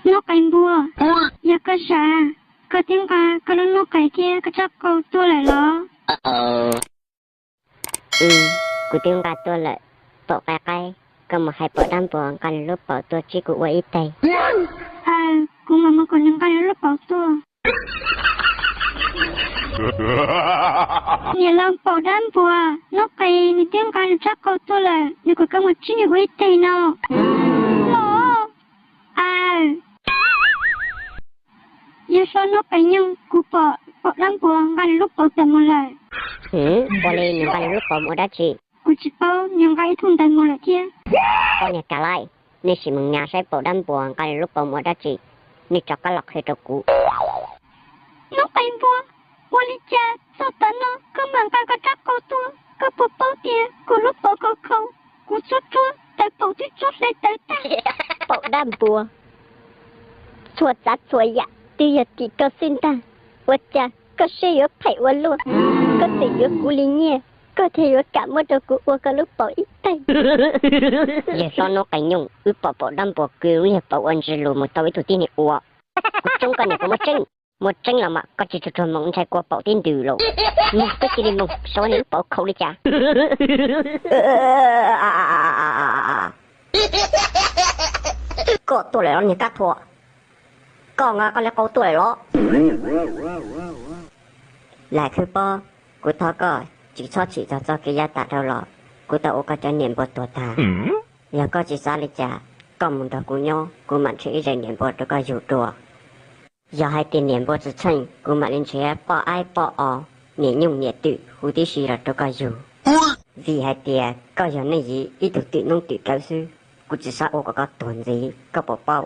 Noob qes npua, yog koj zam, koj twb nqa koj lub noob qes thiab koj rab qau tuaj lawm los? Kuv twb nqa tuaj lawm, paum qaib qaib, koj mus hais paum dab npua nqa nws lub paum tuaj tsib kuv ua ib teg. Aws, kuv mam mus kom nws nqa nws lub paum tuaj. Niam laus paum dab npua, noob qes nws twb nqa nws rab qau tuaj lawm, nws kom koj mus tsib nws ua ib teg no los? Aws, yog hlob noob qes nyoog, kuv pom paum dab npua nqa nws lub paum tawm mus lawm. Ua li nws nqa nws lub paum mus ua dab tsi? Kuv tsis paub nws nqa ib thooj ntawd mus lawm thiab. Koj niag ka laij, nej sim mus nyas saib paum dab npua nqa nws lub paum mus ua dab tsi, nej rov qab los qhia rau kuv. Noob qes npua, ua li cas txog tav no koj mam nqa koj rab qau tuaj? Koj puas paub tias kuv lub paum khau khau, kuv tsuab tsuab tawv paum twb tsuab hle tawv tag. Paum dab npua, txhua tsav txhua yam twb yog tim koj xwb ntag. Ua cas koj siab yuav phem ua luaj? Koj txawm yuav kuv li nyiaj, koj thiaj yuav kam muab rau kuv ua koj lub paum ib teg. Yawg hlob noob qes nyoog, wb pom paum dab npua kwv lub niag paum ua ntsis lus mus tau ib tug tib neeg ua. Kuv tsoob koj niam, kuv muaj tseeb, muaj tseeb los mas koj tsis tsuag tsuag moo ntshai kua paum tib ntws los. Mus, koj cia li mus, saib niag lub paum khau li cas. Koj tuaj lawm los niag Kab Thuam? Koj nqa koj li qau tuaj lawm los? Lam Khwb Pob, kuv thov koj tsis txhob tsim txog txoj kev yav tas dhau los, kuv tau ua koj cov niam npua tuag tag. Yog koj tsis xav li cas, koj mus nrog kuv nyob, kuv mam nrhiav ib zes niam npua rau koj yug dua. Yog hais tias niam npua tsis tsheej, kuv mam li nrhiav poj aib poj os, niam nyuj niam twm huv tib si los rau koj yug. Vim hais tias koj yog nej yim ib tug twm noob twm kawv xwb, kuv tsis xav ua kom koj tuag ntxiv, koj puas paub?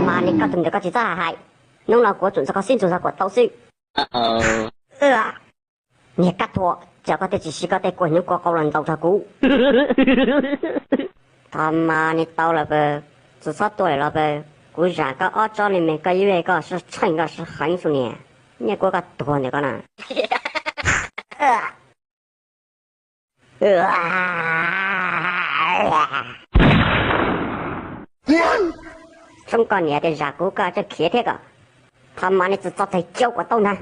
Mas li koj tus ntawd koj tsis txhob hais hais, hnub no kuv yuav tsum nrog koj sib ntsug txog kom tau xwb. Niag Kab Thuam, cas koj thiaj tsis siv koj tej kua hnyuv kua qau los ntaus nrog kuv? Tho mas li tau los pawg, tsis txhob tuaj lawm los pawg, kuv zam koj ob tsob li me koj ib vej koj sib tsheej koj sib heev xwb niag, nyiaj kuab koj tuag ntawm koj na. Tsoob koj niam, tias zam kuv koj tseem khiav thiab koj. Tho mas li tsis txo teg cau kom tau ntag.